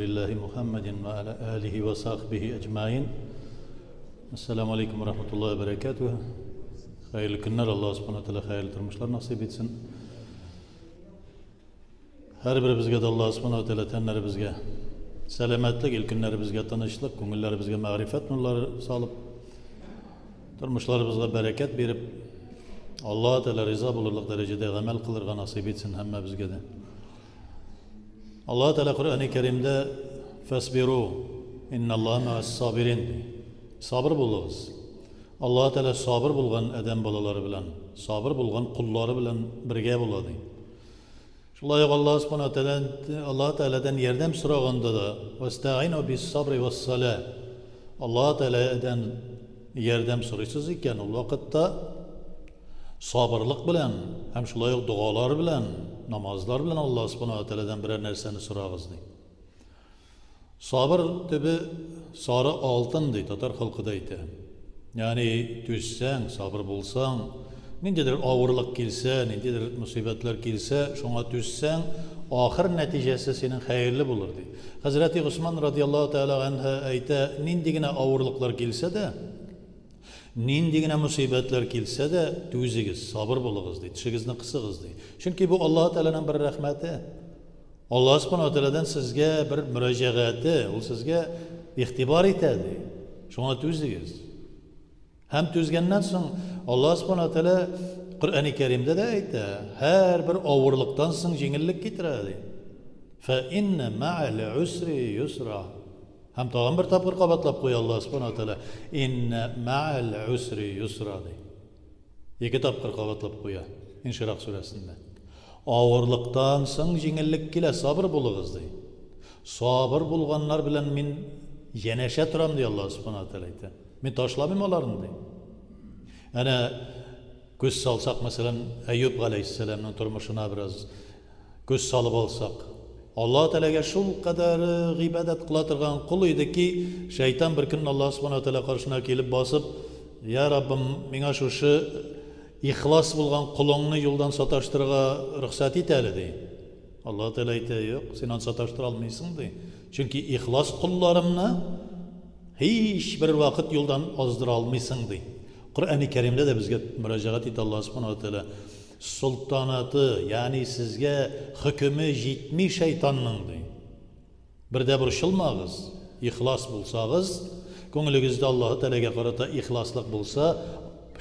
Рәсүлилләһи Мухаммадин ва аля алихи ва сахбихи әҗмаин. Ассаламу алейкум ва рахматуллаһи ва баракатуһ. Хәерле көннәр, Аллаһ субхана тәгалә хәерле тормышлар насыйп итсен. Һәрберебезгә дә Аллаһ субхана тәгалә тәннәребезгә сәламәтлек, ил көннәребезгә тынычлык, күңелләребезгә мәгърифәт нурлары салып, тормышларыбызга бәрәкәт биреп, Аллаһ Тәгалә риза булырлык дәрәҗәдә гамәл кылырга насыйп итсен һәммәбезгә дә. Аллаһ Тәгалә Коръәни Кәримдә фәсбиру инналлаһа мәгас сабирин ди. Сабыр булыгыз. Аллаһ Тәгалә сабыр булган адәм балалары белән, сабыр булган коллары белән бергә була ди. Шулай ук Аллаһ Субхана Тәгалә Аллаһ Тәгаләдән ярдәм сораганда да вастаину бис-сабри вас-сала. Аллаһ Тәгаләдән ярдәм сорыйсыз икән, ул вакытта сабырлык белән һәм шулай ук догалар белән, намазлар белән Аллаһ Субхана Тәгаләдән берәр нәрсәне сорагыз ди. Сабыр төбе сары алтын ди, татар халкы да әйтә. Ягъни түзсәң, сабыр булсаң, ниндидер авырлык килсә, ниндидер мосыйбәтләр килсә, шуңа түзсәң, ахыр нәтиҗәсе синең хәерле булыр ди. Хәзрәти Госман радияллаһу тәгалә ганһу әйтә, нинди генә авырлыклар килсә дә, нинди генә мосыйбәтләр килсә дә, түзегез, сабыр булыгыз ди, тешегезне кысыгыз ди. Чөнки бу Аллаһы Тәгаләнең бер рәхмәте. Аллаһ Субхану ва Тәгаләдән сезгә бер мөрәҗәгате, ул сезгә игътибар итә ди. Шуңа түзегез. Һәм түзгәннән соң Аллаһ Субхану ва Тәгалә Коръәни Кәримдә дә әйтә, һәрбер авырлыктан соң җиңеллек китерә ди. Фә инна мә'әл усри юсра. Һәм тагын бер тапкыр кабатлап куя Аллаһ Субхану ва Тәгалә, инна мә'әл усри юсра ди. Ике тапкыр кабатлап куя Инширах сүрәсендә. Авырлыктан соң җиңеллек килә, сабыр булыгыз, ди. Сабыр булганнар белән мин янәшә торам, ди Аллаһ Субхана ва Тәгалә әйтә. Мин ташламыйм аларны, ди. Әнә күз салсак, мәсәлән, Әюб галәйһиссәламның тормышына бераз күз салып алсак, Аллаһ Тәгаләгә шул кадәр гыйбадәт кыла торган кол иде ки, шәйтан бер көнне Аллаһ Субхана ва Тәгалә каршына килеп басып, Я Раббым, миңа шушы ихлас булган колыңны юлдан саташтырырга рөхсәт ит әле, ди. Аллаһ Тәгалә әйтә, юк, син аны саташтыра алмыйсың, ди. Чөнки ихлас колларымны һичбер вакыт юлдан аздыра алмыйсың, ди. Коръәни Кәримдә дә безгә мөрәҗәгать итә Аллаһ Субхана ва Тәгалә. Солтанаты, ягъни сезгә хөкеме җитми шәйтанның, ди. Бер дә борчылмагыз, ихлас булсагыз, күңелегездә Аллаһы Тәгаләгә карата ихласлык булса,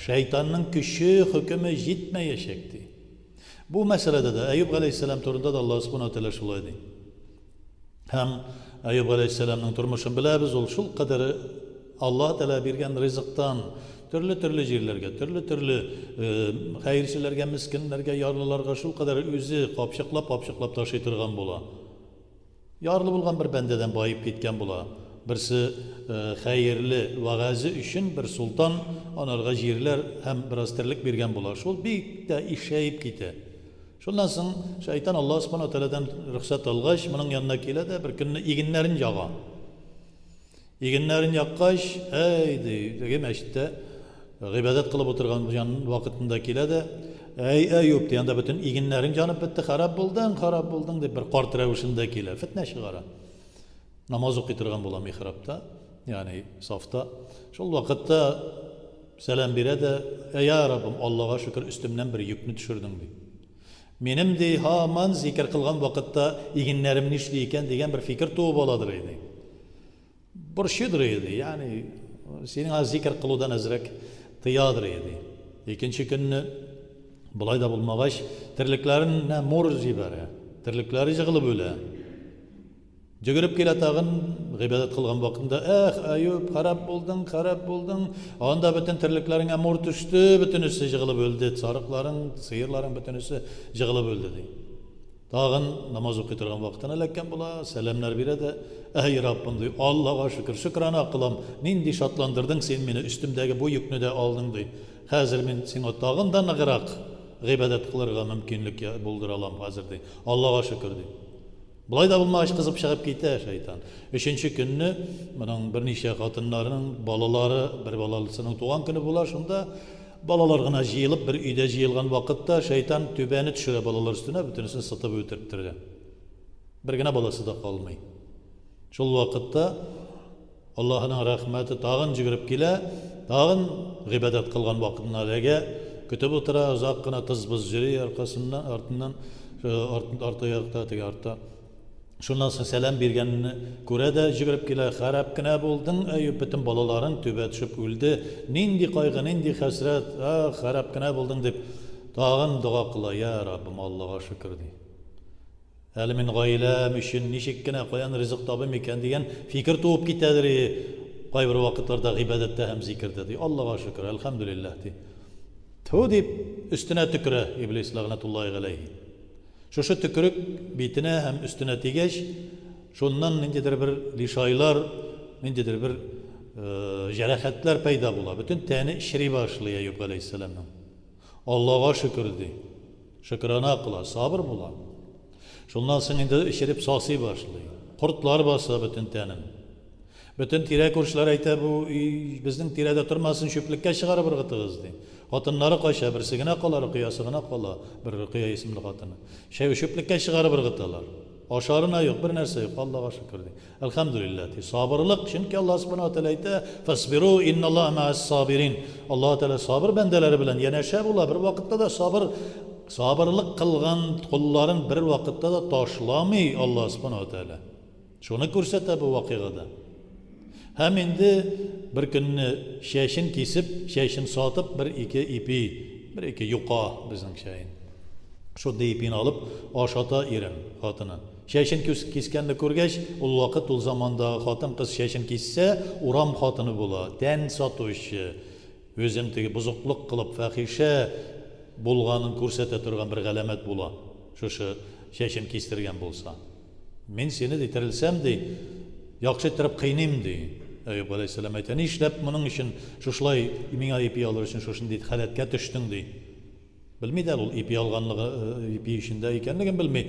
шәйтанның көче, хөкеме җитмәячәк, ди. Бу мәсьәләдә дә Әюб галәйһиссәлам турында да Аллаһы Субхана Тәгалә шулай ди. Һәм Әюб галәйһиссәламның тормышын беләбез, ул шул кадәр Аллаһ Тәгалә биргән ризыктан төрле-төрле җирләргә, төрле-төрле хәерчеләргә, мескеннәргә, ярлыларга шул кадәр үзе капчыклап-капчыклап ташый торган була. Ярлы булган бер бәндәдән баеп киткән була. Берсе хәерле вәгазе өчен бер солтан анарга җирләр һәм бераз терлек биргән була. Шул бик тә ишәеп китә. Шуннан соң шайтан Аллаһ Субхану Тәгаләдән рөхсәт алгач, моның янына килә дә бер көнне игеннәрен яга. Игеннәрен яккач, әй, ди, теге мәчеттә гыйбадәт кылып утырган җан вакытында килә дә, әй, Әюб, ди, анда бөтен игеннәрең җанып бетте, харап булдың, харап булдың, дип бер карт рәвешендә килә, фетнә чыгара. Намаз укый торган була михрабта, ягъни сафта. Шул вакытта сәлам бирә дә, әй, я Раббым, Аллага шөкер, өстемнән бер йөкне төшердең, ди. Минем, ди, һаман зикер кылган вакытта игеннәрем нишли икән дигән бер фикер туып аладыр иде. Борчыдыр иде, ягъни синең аңа зикер кылудан әзрәк тыядыр иде. Икенче көнне болай да булмагач, терлекләренә мур җибәрә. Терлекләре җыгылып үлә. Йөгереп килә тагын, гыйбадәт кылган вакытында, Эх, Әюб, харап булдың, харап булдың, анда бөтен терлекләреңә мур төште, бөтенесе җыгылып үлде, сарыкларың, сыерларың бөтенесе җыгылып үлде, ди. Тагын намаз укый торган вакытына эләккән була, сәламнәр бирә дә, Әй, Раббым, ди, Аллага шөкер, шөкрана кылам, нинди шатландырдың син мине, өстемдәге бу йөкне дә алдың, ди. Хәзер мин сиңа тагын да ныграк гыйбадәт кылырга мөмкинлек булдыра алам хәзер, ди. Аллага шөкер, ди. Болай да булмагач, кызып чыгып китә шайтан. Өченче көнне моның берничә хатыннарының балалары, бер баласының туган көне була, шунда балалар гына җыелып, бер өйдә җыелган вакытта шайтан түбәне төшерә балалар өстенә, бөтенесен сытып үтереп терә. Бер генә баласы да калмый. Шул вакытта Аллаһының рәхмәте тагын җөгереп килә, тагын гыйбадәт кылган вакытына эләгә, көтеп утыра, озак кына тыз-быз йөри аркасыннан, артыннан, арты якта, теге артта. Шуннан соң сәлам биргәнне күрә дә җөгереп килә, Харап кенә булдың, Әюп, бөтен балаларың түбә төшеп үлде, нинди кайгы, нинди хәсрәт, ах, харап кенә булдың, дип, тагын дога кыла, Йа Раббым, Аллага шөкер, ди. Әле мин гаиләм өчен ничек кенә, каян ризык табыйм икән дигән фикер туып китәдер и кайбер вакытларда гыйбадәттә һәм зикердә, ди. Аллага шөкер, әлхәмдүлилләһ, ди. Тфү дип, өстенә төкерә иблис ләгънәтуллаһи галәйһи. Шушы төкерек битенә һәм өстенә тигәч, шуннан ниндидер бер лишайлар, ниндидер бер җәрәхәтләр пәйда була. Бөтен тәне чери башлый Әюб галәйһиссәламның. Аллага шөкер, ди. Шөкрана кыла, сабыр була. Шуннан соң инде эчереп сасый башлый. Кортлар баса бөтен тәнен. Бөтен тирә-күршеләр әйтә, бу өй безнең тирәдә тормасын, чүплеккә чыгарып ыргытыгыз, ди. Хатыннары кача, берсе генә кала, Рөкыясы гына кала, бер Рөкыя исемле хатыны. Чәй чүплеккә чыгарып ыргыталар. Ашарына юк, бер нәрсә юк, Аллага шөкер, ди. Әлхәмдүлилләһ, ди. Сабырлык, чөнки Аллаһ Субхана ва Тәгалә әйтә, Фасбиру, инналлаһа мәәс сабирин. Аллаһ Тәгалә сабыр бәндәләре белән янәшә була, бер вакытта да сабыр, сабырлык кылган колларын бер вакытта да ташламый Аллаһ Субхана ва Тәгалә. Шуны күрсәтә бу вакыйгада. Һәм инде бер көнне чәчен кисеп, чәчен сатып, бер-ике ипи, бер-ике юка безнеңчә инде. Шундый ипине алып ашата ирен, хатынын. Чәчен кискәнне күргәч, ул вакыт, ул замандагы хатын-кыз чәчен киссә, урам хатыны була, тән сатучы, үзен теге бозыклык кылып, фәхишә булганын күрсәтә торган бер галәмәт була, шушы чәчен кистергән булса. Мин сине, ди, терелсәм, ди, яхшы иттереп кыйныйм, ди. Әюб галәйһиссәлам әйтә, нишләп моның өчен шушылай миңа ипи алыр өчен шушындый халәткә төштең, ди. Белми дә ул ипи алганлыгы, ипи эчендә икәнлеген белми.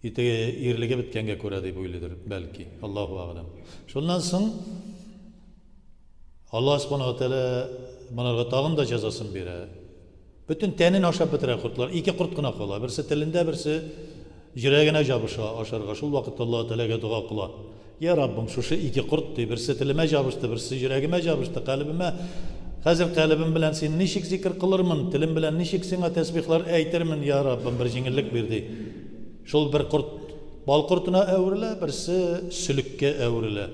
Итеге ирлеге беткәнгә күрә дип уйлыйдыр, бәлки. Аллаһу әгъләм. Шуннан соң Аллаһ субхана ва тәгалә монарга тагын да җәзасын бирә. Бөтен тәнен ашап бетерә кортлар. Ике корт кына кала. Берсе телендә, берсе йөрәгенә җабыша ашарга. Шул вакытта Аллаһ Тәгаләгә дога кыла. Йә Раббым, шушы ике корт, ди, берсе телемә җабышты, берсе йөрәгемә җабышты, калебемә. Хәзер калебем белән сине ничек зикер кылырмын, телем белән ничек сиңа тәсбихлар әйтермен, йә Раббым, бер җиңеллек бир, ди. Шул бер корт бал кортына әверелә, берсе сөлеккә әверелә.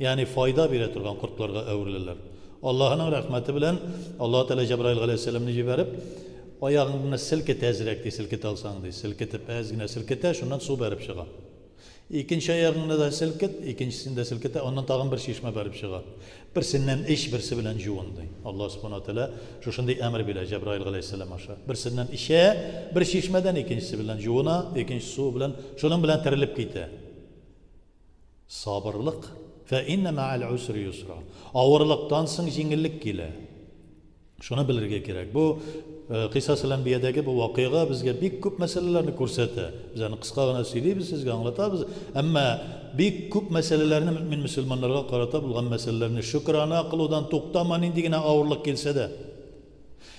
Ягъни файда бирә торган кортларга әвереләләр. Аллаһының рәхмәте белән Аллаһ Тәгалә Җәбраил галәйһиссәламне җибәреп, аягыңны селкет әзрәк, ди, селкетә алсаң, ди. Селкетеп, әз генә селкетә, шуннан су бәреп чыга. Икенче аягыңны да селкет, икенчесен дә селкетә, аннан тагын бер чишмә бәреп чыга. Берсеннән эч, берсе белән җуын, ди. Аллаһ Субхана ва Тәгалә шушындый әмер бирә Җәбраил галәйһиссәлам аша. Берсеннән эчә, бер чишмәдән, икенчесе белән җуына, икенче суы белән, шуның белән терелеп китә. Сабырлык. Фә иннә мәәл усри юсра. Авырлыктан соң җиңеллек килә. Шуны белергә кирәк. Бу Кыйсасел Әнбиядәге бу вакыйга безгә бик күп мәсьәләләрне күрсәтә. Без аны кыска гына сөйлибез, сезгә аңлатабыз. Әмма бик күп мәсьәләләрне мөэмин мөселманнарга карата булган мәсьәләләрне шөкрана кылудан туктама, нинди генә авырлык килсә дә.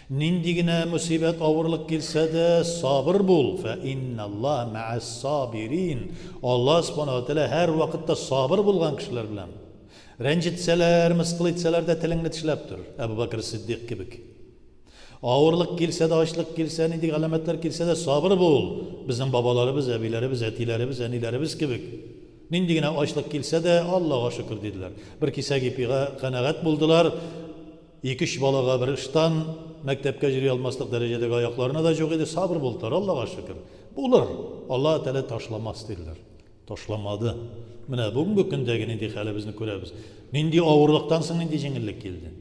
Нинди генә мөсибәт, авырлык килсә дә, сабыр бул. Фә инналлаһ мәәс сабирин. Аллаһ Субхана ва Тәгалә һәрвакытта сабыр булган кешеләр белән. Рәнҗетсәләр, мыскыл итсәләр дә телеңне тешләп тор, Әбү Бәкер Сиддыйк кебек. Авырлык килсә дә, ачлык килсә, нинди галәмәтләр килсә дә, сабыр бул, безнең бабаларыбыз, әбиләребез, әтиләребез, әниләребез кебек. Нинди генә ачлык килсә дә, Аллага шөкер, диделәр. Бер кисәк ипигә канәгать булдылар, ике-өч балага бер ыштан, мәктәпкә йөри алмаслык дәрәҗәдәге аякларына да җук иде, сабыр булдылар, Аллага шөкер. Булыр, Аллаһы Тәгалә ташламас, диделәр. Ташламады. Менә бүгенге көндәге нинди хәлебезне күрәбез. Нинди авырлыктан соң нинди җиңеллек килде.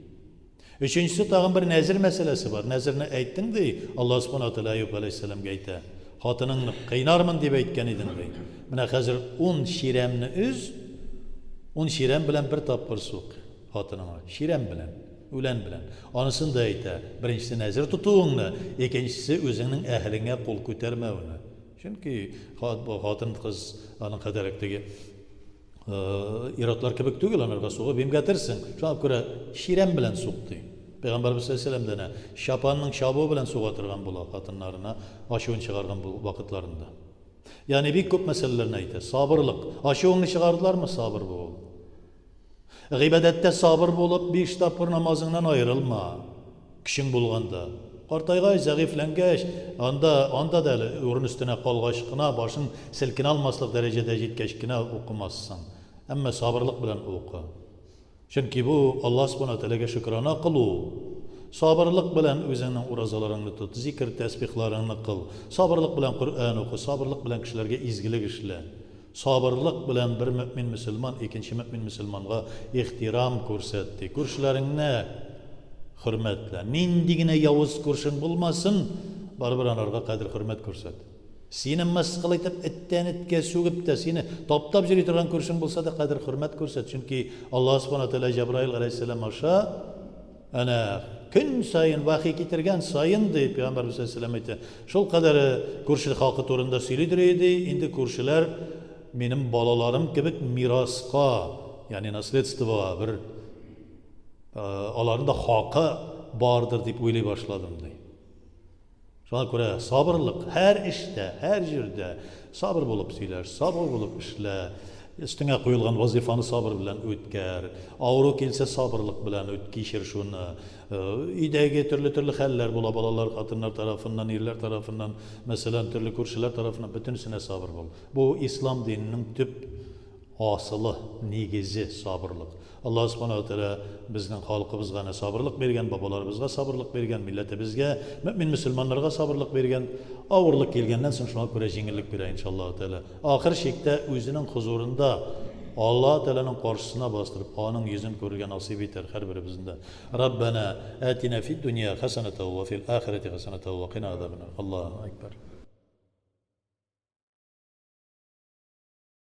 Өченчесе тагын бер нәзер мәсьәләсе бар. Нәзерне әйттең ди, Аллаһ Субхану ва Тәгалә Әюб галәйһиссәламгә әйтә. Хатыныңны кыйнармын дип әйткән идең ди. Менә хәзер ун чирәмне өз, ун чирәм белән бер тапкыр сук хатыныңа. Чирәм белән, үлән белән. Анысын да әйтә. Беренчесе нәзер тотуыңны, икенчесе үзеңнең әһелеңә кул күтәрмәвеңне. Чөнки хатын-кыз аның кадәрәк теге ир-атлар кебек түгел, анарга сугып имгәтерсең. Шуңа күрә чирәм белән сук ди. Пәйгамбәрбез саллаллаһу алейһи вәсәлләм дә чапанның чабуы белән суга торган була хатыннарына ачуын чыгарган вакытларында. Ягъни бик күп мәсьәләләрне әйтә. Сабырлык. Ачуыңны чыгардылармы? Сабыр бул. Гыйбадәттә сабыр булып, биш тапкыр намазыңнан аерылма. Көчең булганда. Картайгач, зәгыйфьләнгәч, анда, анда да әле урын өстенә калгач кына, башың селкенә алмаслык дәрәҗәдә җиткәч кенә укымассың. Әмма сабырлык белән укы. Чөнки бу, Аллаһ Субхана Тәгаләгә шөкрана кылу. Сабырлык белән үзеңнең уразаларыңны тот, зикер, тәсбихларыңны кыл. Сабырлык белән Коръән укы, сабырлык белән кешеләргә изгелек эшлә. Сабырлык белән бер мөэмин мөселман икенче мөэмин мөселманга ихтирам күрсәт, ди. Күршеләреңне хөрмәтлә. Нинди генә явыз күршең булмасын, барыбер анарга кадер-хөрмәт күрсәт. Сине мыскыл итеп, эттән эткә сүгеп тә, сине таптап йөри торган күршең булса да, кадер-хөрмәт күрсәт. Чөнки Аллаһ Субхана Тәгалә Җәбраил галәйһиссәлам аша әнә көн саен вахи китергән саен, ди, Пәйгамбәрбез галәйһиссәлам әйтә, шул кадәре күрше хакы турында сөйлидер иде, инде күршеләр минем балаларым кебек мираска, ягъни наследствога бер аларның да хакы бардыр дип уйлый башладым, ди. Шуңа күрә сабырлык һәр эштә, һәр җирдә сабыр булып сөйләш, сабыр булып эшлә. Өстеңә куелган вазифаны сабыр белән үткәр. Авыру килсә, сабырлык белән үт, кичер шуны. Өйдәге төрле-төрле хәлләр була, балалар, хатыннар тарафыннан, ирләр тарафыннан, мәсәлән, төрле күршеләр тарафыннан, бөтенесенә сабыр бул. Бу ислам диненең төп Асылы, нигезе, сабырлык. Аллаһ Субхана ва Тәгалә безнең халкыбызга әнә сабырлык биргән, бабаларыбызга сабырлык биргән, милләтебезгә, мөэмин-мөселманнарга сабырлык биргән. Авырлык килгәннән соң шуңа күрә җиңеллек бирә, иншаллаһу тәгалә. Ахыр чиктә үзенең хозурында Аллаһ Тәгаләнең каршысына бастырып, аның йөзен күрергә насыйп итәр һәрберебезне дә. Раббәнә атина фид дөнья хәсәнәтәү ва фил ахирәти хәсәнәтәү ва кина азабәннар. Аллаһу әкбәр.